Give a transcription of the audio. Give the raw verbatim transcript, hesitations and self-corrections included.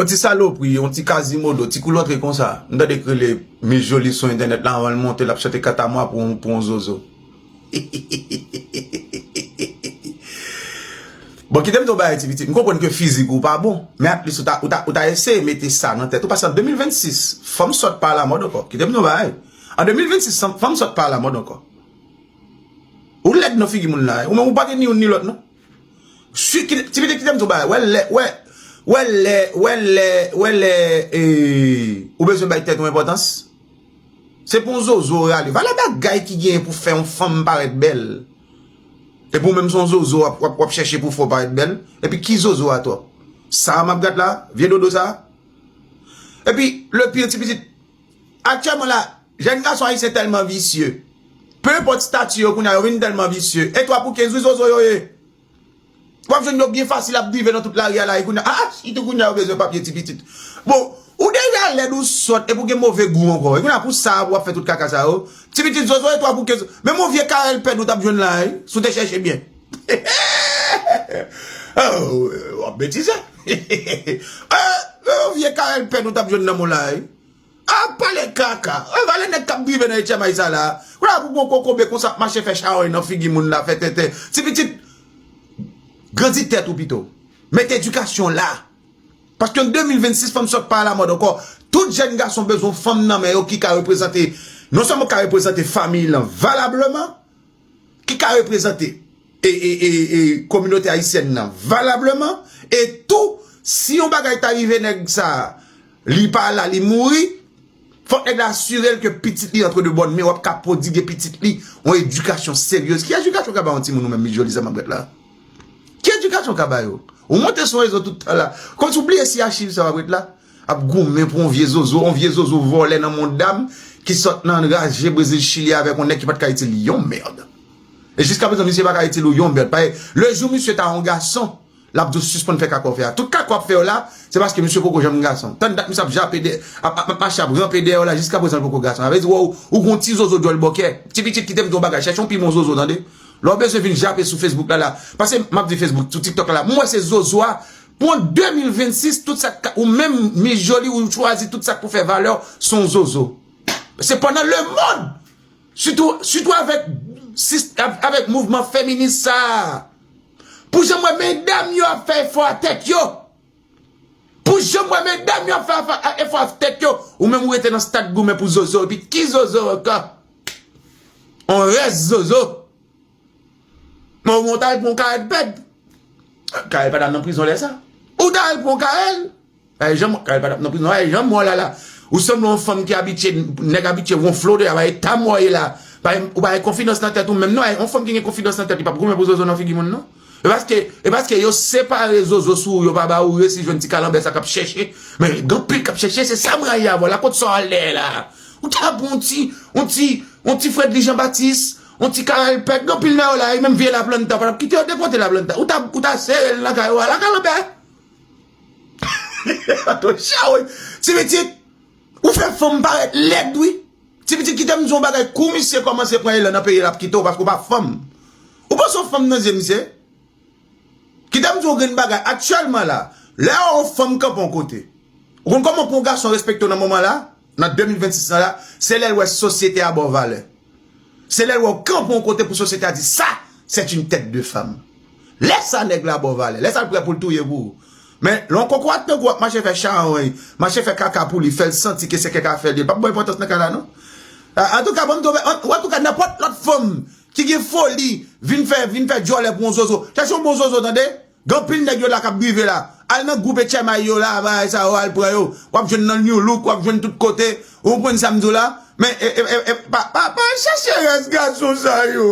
Yon ti salopri, yon ti kazimodo, ti koulontre konsa. M tande k rele Miss Jolie sou entènèt la, anvan l monte, l ap chante katamwa pou, pou yon zozo. Bon, kite m di w bagay, ti pitit. M konprann ke fizik ou pa bon, men at least ou ta, ou ta, ou ta eseye mete sa nan tèt ou. Paske an de mil vennsis, fanm sòt pa alamòd ankò. Kite m di w bagay. An de mil vennsis, fanm, fanm sòt pa alamòd ankò. Ou lèd nan figi moun la, wi. Ou menm ou pa gen ni youn ni lòt, non. Si, ki, ti pitit, kite m di w bagay. Wè lè, wè, wè lè, wè lè, wè lè, eh, ou bezwen bay tèt ou enpòtans. Se pou yon zozo w rale. Valè bagay ki genyen pou fè yon fanm parèt bèl. Epi ou menm se yon zozo w ap, w ap, w ap chèche pou fè w parèt bèl. Epi ki zozo atò? Sa a m ap gad la, vye dodo sa a. Epi, le pire, ti pitit, aktyèlman la, jèn gason ayisyen tèlman visye. Pe enpòt stati yo kounye a, yo vin tèlman visye. E twa pou kenz wi zozo yo ye. W ap jwenn yo byen fasil ap drive nan tout lari a la, e kounye a, ah, sitou kounye a yo bezwen papye ti pitit. Bon, ou deja lèd ou sòt, epi w gen move gou ankò. E kounye a pou sa, w ap fè tout kaka sa yo. Ti pitit zozo e twa pou kenz. Menm yon vye karèl pèd ou t ap jwenn la, wi, si w te chèche byen. Oh, w ap betize. Eh, yon vye karèl pèd ou t ap jwenn nan men w la, wi. A pale kaka. E valè nèg k ap drive nan H M I sa la. Ou la pou bon kokobe konsa ap mache fè chawony nan figi moun la, fè tenten. Ti pitit, grandi tèt ou pito. Met edikasyon la. Paske an de mil vennsis, fanm sòt pa alamòd ankò. Tout jèn gason bezwen yon fanm nan men yo ki ka reprezante, non sèlman ka reprezante fanmi lan valableman, ki ka reprezante e, e, e, e kominote ayisyèn nan valableman, e tou, si yon bagay ta rive nèg sa, li pa la, li mouri, fòk nèg la asire l ke pitit li antre de bòn men, w ap ka pwodige pitit li yon edikasyon seryez. Ki edikasyon w ka ba yon timoun ou menm, Miss Jolie, sa m ap gad la? Ki edikasyon w ka ba yo? Ou monte sou rezo tout tan la. Kòmsi w bliye si achiv sa w ap ret la? Ap goumen pou yon vye zozo, yon vye zozo vòlè nan mond dam ki sòt nan raje Brezil, Chili avèk yon nèg ki pa t ka itil li yon mèd. E jiska prezan, misye pa ka itil ou yon mèd. Paske lejou misye ta yon gason, l ap di w sispann fè kaka w fè a. Tout kaka w ap fè yo la, se paske misye poko janm gason. Tann dat misye ap jape dèyè, ap, ap, ap mache ap ranpe dèyè w la, jiska prezan l poko gason. Sa vle di, wè, ou, ou gon ti zozo djòl bòkè. Ti pitit, kite m di w yon bagay, chèche yon pi bon zozo, tande. Lè w bezwen vin jape sou Facebook la, la. Paske m ap di Facebook, sou TikTok la, la. M wè se zozo a. Pou an de mil vennsis, tout sa k ka, ou menm, Miss Jolie, ou chwazi tout sa k pou fè valè w, se yon zozo. Se pandan lemonn, sitou, sitou avèk, sis-, av-, avèk mouvman feminis sa a, pou jan m wè medam yo ap fè efò a tèt yo, pou jan m wè medam yo ap fè afa-, efò a tèt yo, ou menm ou rete nan stad goumen pou zozo, epi ki zozo ankò? On rès zozo. Men ou ta al pran Karèl pèd. Karèl pa t ap nan prizon lè sa. Ou ta al pran Karèl. Ay, jan m, Karèl pa t ap nan prizon. Ay, jan m wè w la la. Ou sanble yon fanm ki abitye, nèg abitye wonfle w deja, bay eta mò ye la. Bay, ou bay konfidans nan tèt ou menm non. Ay, yon fanm ki gen konfidans nan tèt li p ap goumen pou zozo nan figi moun non. E paske, e paske yo separe zozo sou ou, yo pa ba ou resi jwenn ti kalanbè sa k ap chèche. Men gen anpil k ap chèche, se sa m rayi avè w la, kot sa w al dèyè la. Ou ta pran yon ti, yon ti, yon ti Fredly Jean Baptiste, yon ti Karèl Pèk, gen anpil nan yo la, e menm vye Laplanta, pa t ap kite yo dekote Laplanta. Ou ta, ou ta sere l nan kay ou a, la kalanbè. Atò, chawoy. Ti pitit, ou fè fanm parèt lèd, wi. Ti pitit, kite m di w yon bagay, kou misye kòmanse pran elan nan peyi l ap kite w, paske w pa fanm. Ou panse w fanm nan zye misye? Kite m di w yon grenn bagay. Aktyèlman la, lè w wè yon fanm kanpe yon kote, ou konn kòman pou yon gason respekte w nan moman la, nan de mil vennsis lan la, se lè l wè sosyete a ba w valè. Se lè l wè w kanpe yon kote pou sosyete a di, ça, c'est une tête de femme. Lè sa nèg la ba w valè. Lè sa l prè pou l touye pou ou. Men, lè yon kokorat tankou w ap mache fè chawony, mache fè kaka pou li, fè l santi ke se kèk afè li, l p ap ba w enpòtans nan ka la, non. A, antouka, ban m di w, an, antouka, nenpòt lòt fanm ki gen foli, vin fè, vin fè djòlè pou yon zozo. Chèche yon bon zozo, tande. Gen anpil nèg yo la k ap drive la. Al nan gwoup H M I yo la, bagay sa yo, al pran yo. W ap jwenn nan New Look, w ap jwenn tout kote. Ou konprann sa m di w la? Men, e, e, e, e, pa, pa, pa chèche rès gason sa yo.